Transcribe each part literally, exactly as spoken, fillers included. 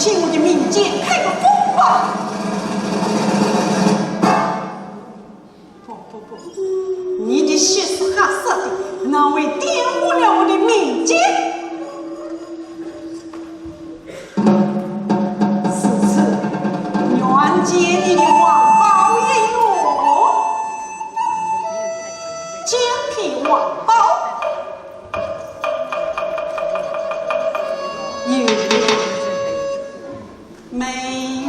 请我的民间开个封吧。不不不，你的血是黑色的，哪会玷污了我的民间？此次愿借你的黄袍一用，将给王宝。 有美女。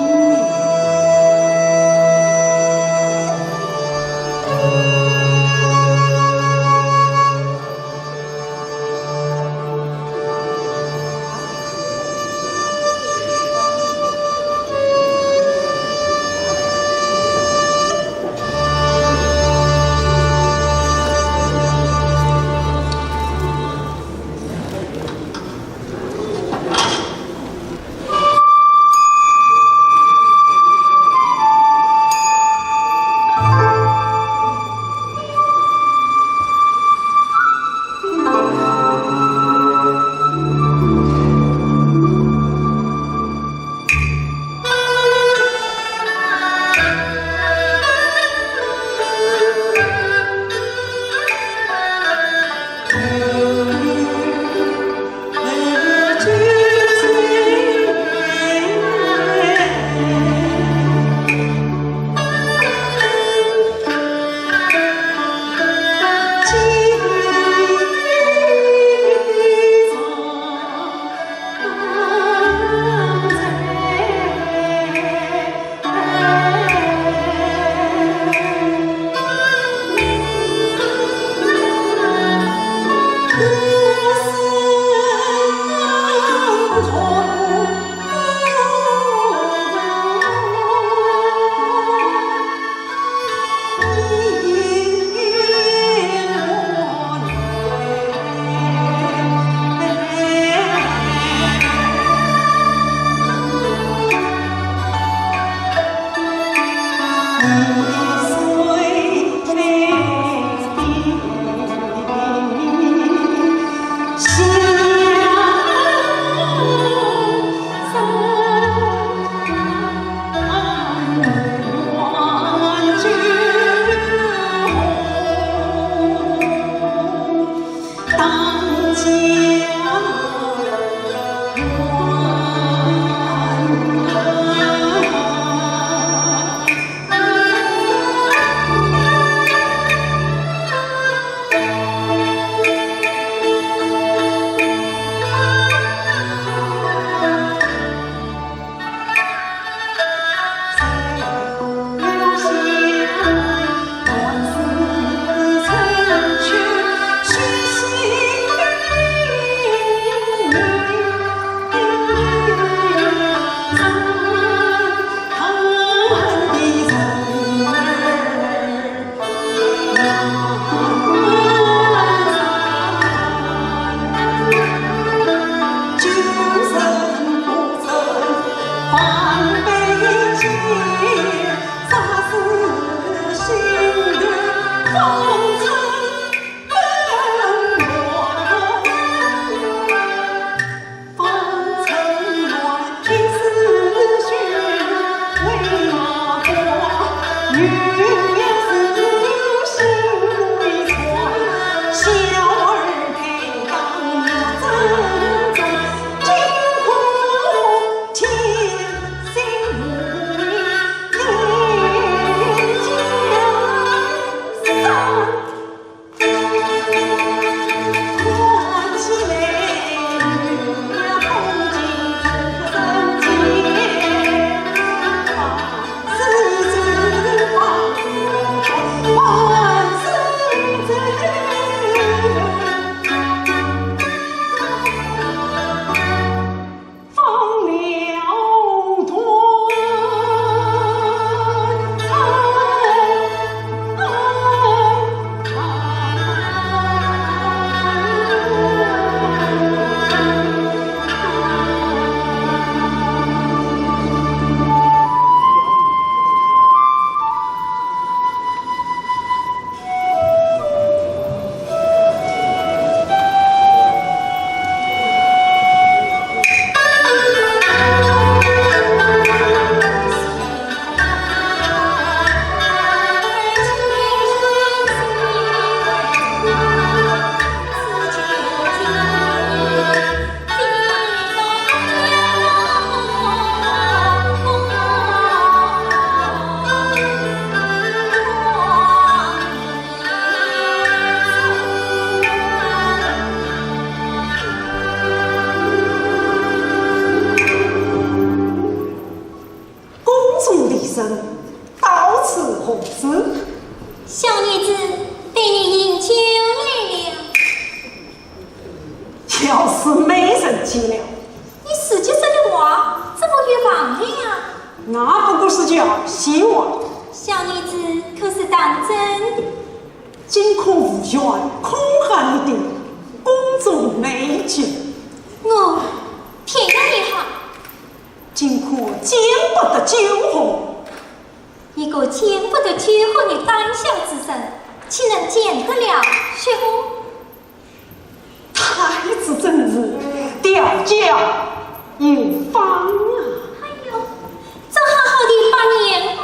小娘子，待你饮酒来了。要是没人见了，你自己说的话，怎么有妨碍啊？那不过是叫戏话。小娘子可是当真的？ 金科无权空喊一定，公众美酒。我，便宜也好。金科见不得酒喝。一个见不得酒喝的胆小之人，岂能见得了血红？ 太子真是调教有方啊！哎呦，这好好的八年哦，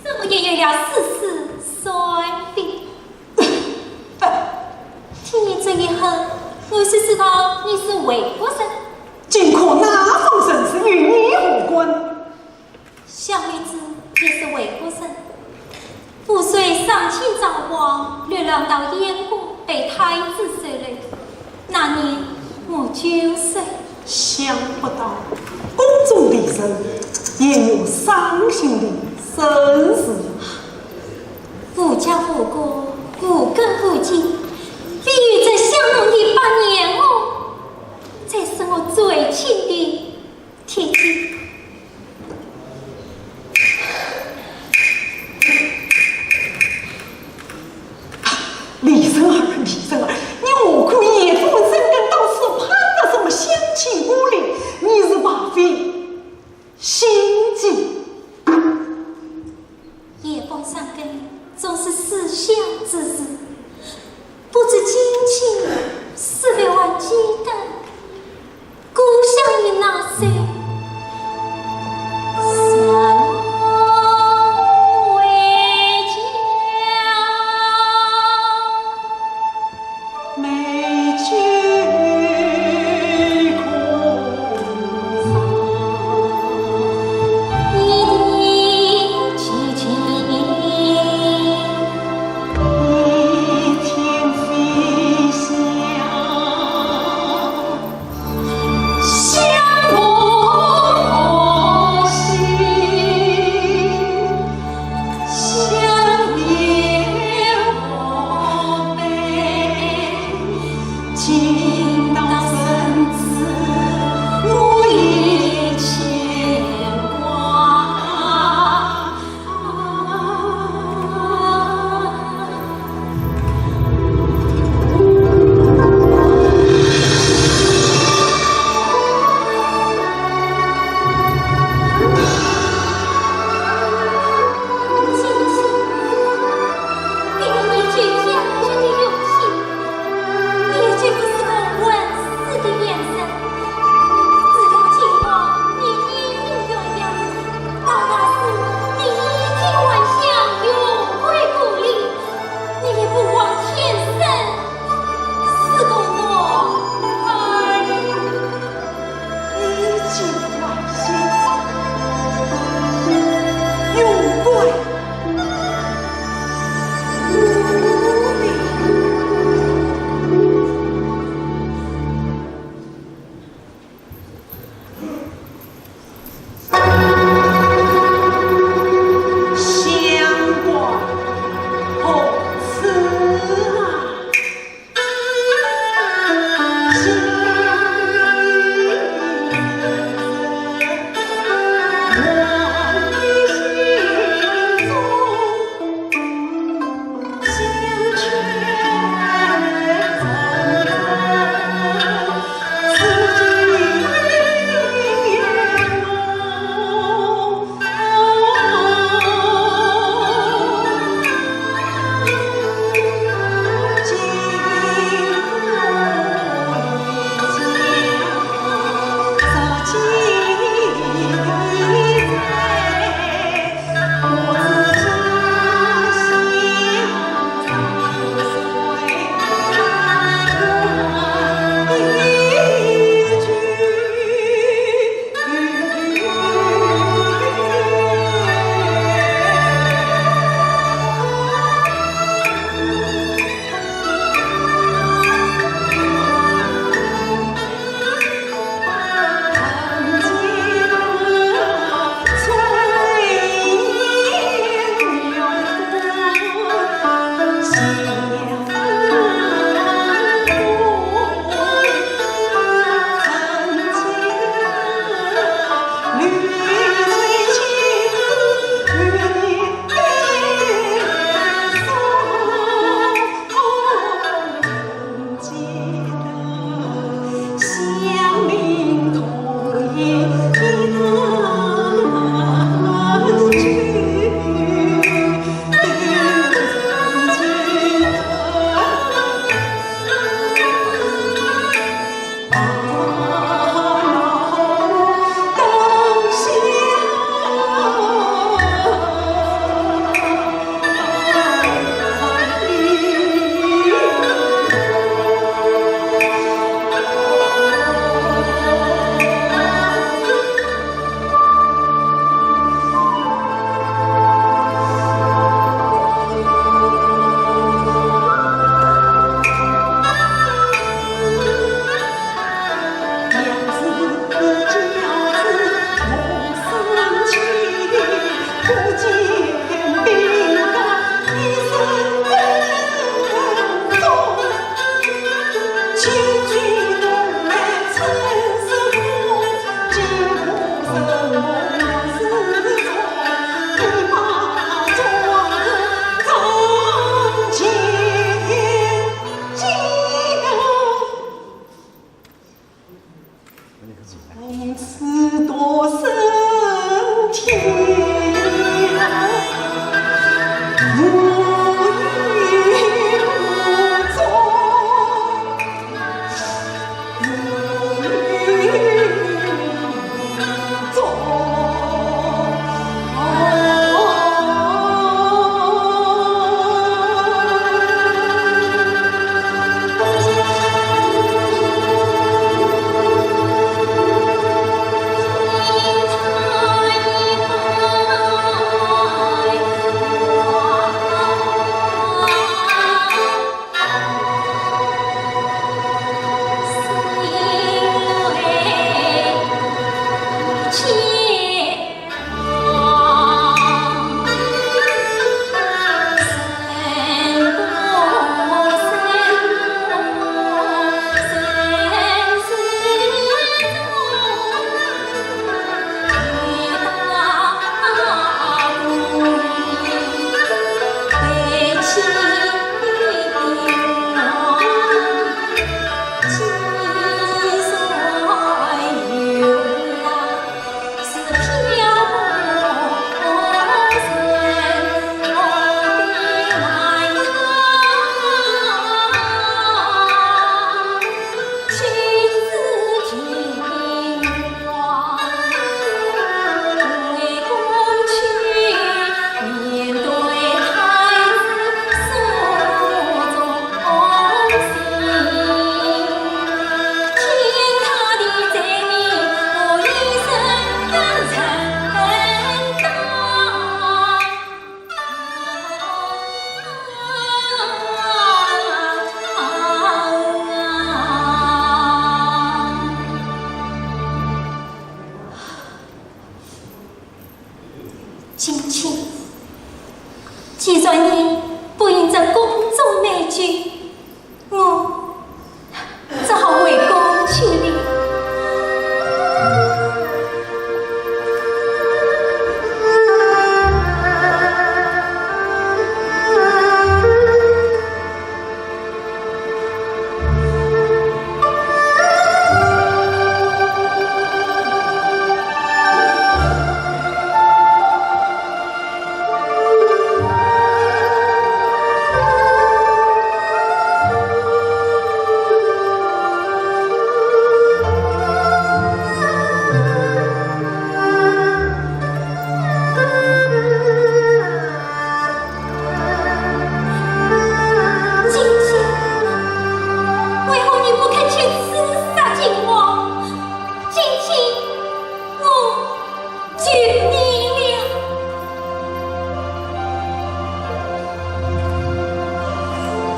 怎么也有了四十岁的？听你这一哼，我是知道你是魏国人。金科哪种人氏与你何关？ 小妹子也是魏国人，父虽上清早亡，流浪到燕国，被太子收留。那年我九岁。想不到宫中的人也有伤心的身世。无家无国，无根无基，非有这香浓的八年哦，才是我最亲的 姐姐。李生儿，李生儿，你何苦夜半三更到此攀谈什么相亲姑娘？你是白费心机。 夜半三更，总是思乡之时，不知今夕是否还记得故乡的那首《送回家》。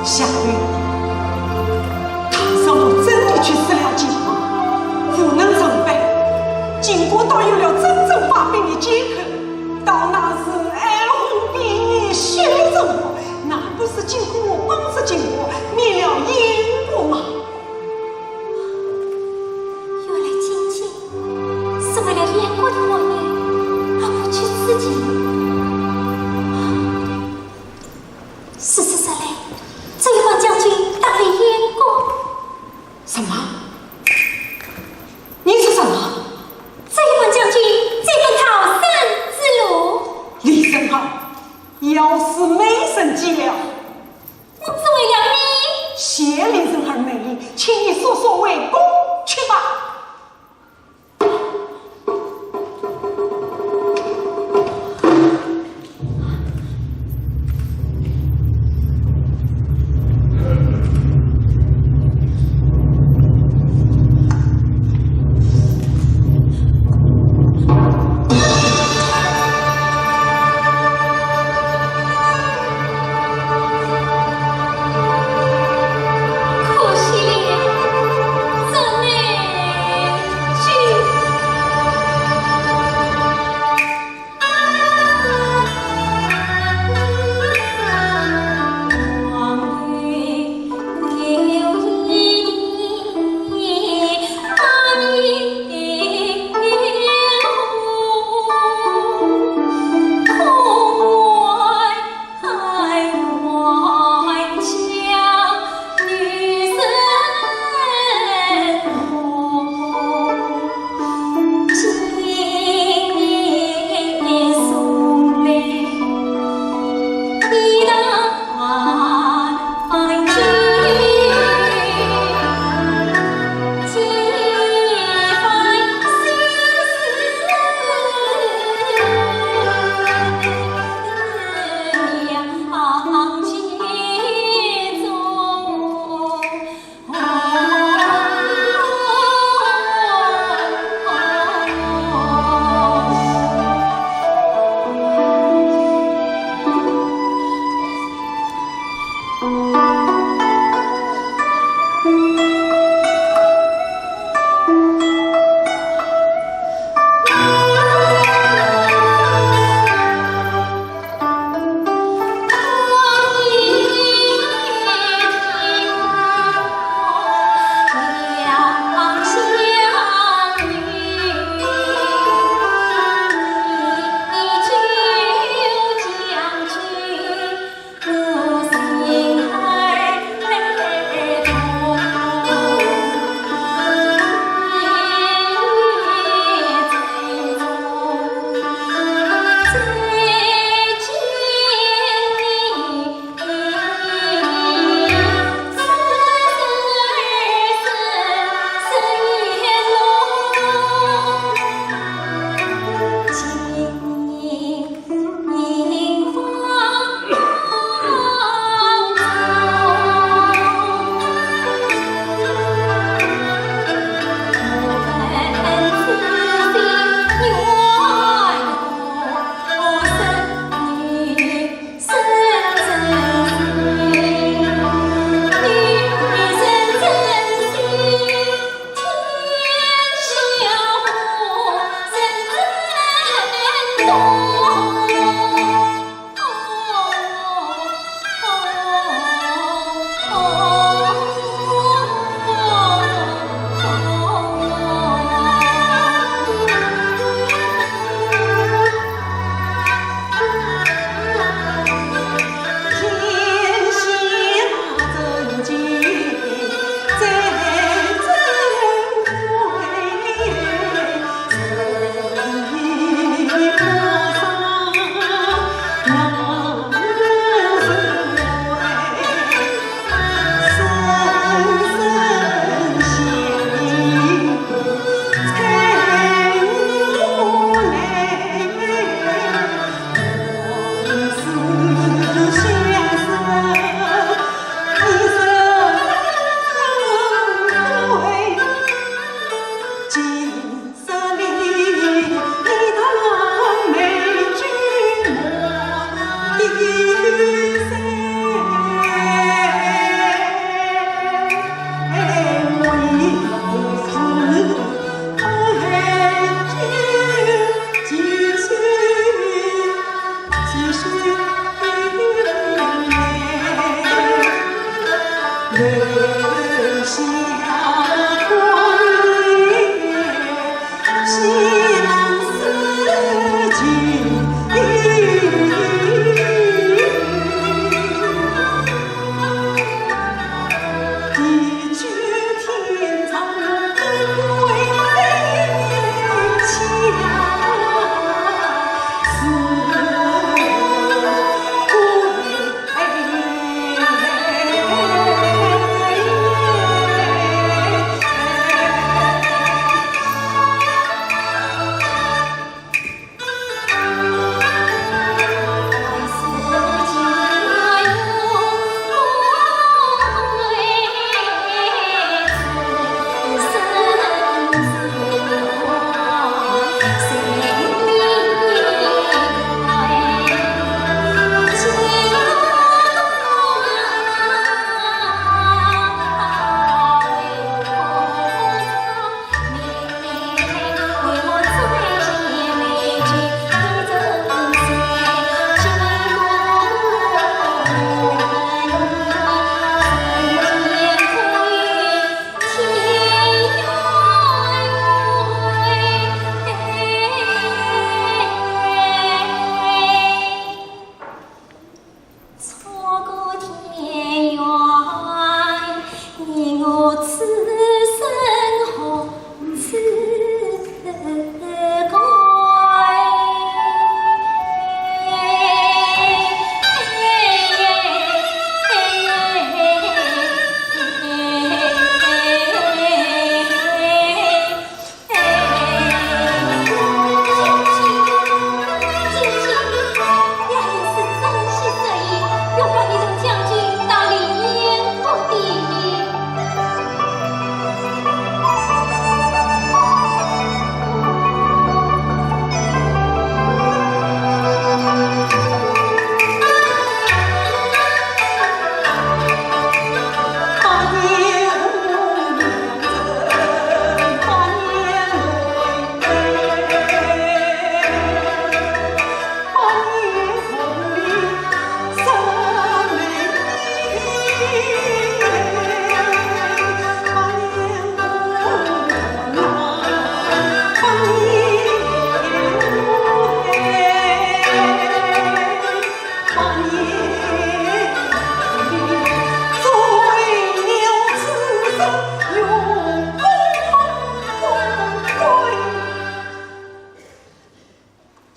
夏雨，倘若我真的去世了金国，无能成败，金国倒有了真正发兵的借口，到那时哀鸿遍野，血流成河，那不是救活我，帮助金国，灭了燕国吗？原来金国是为了燕国的好意，而不去自己。 如此说来，这一番将军打败燕国。什么？你说什么？这一番将军这个逃生之路。李仁儿，要死没人机了。我只为了你。谢李仁儿美意，请你速速回宫去吧。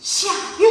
下月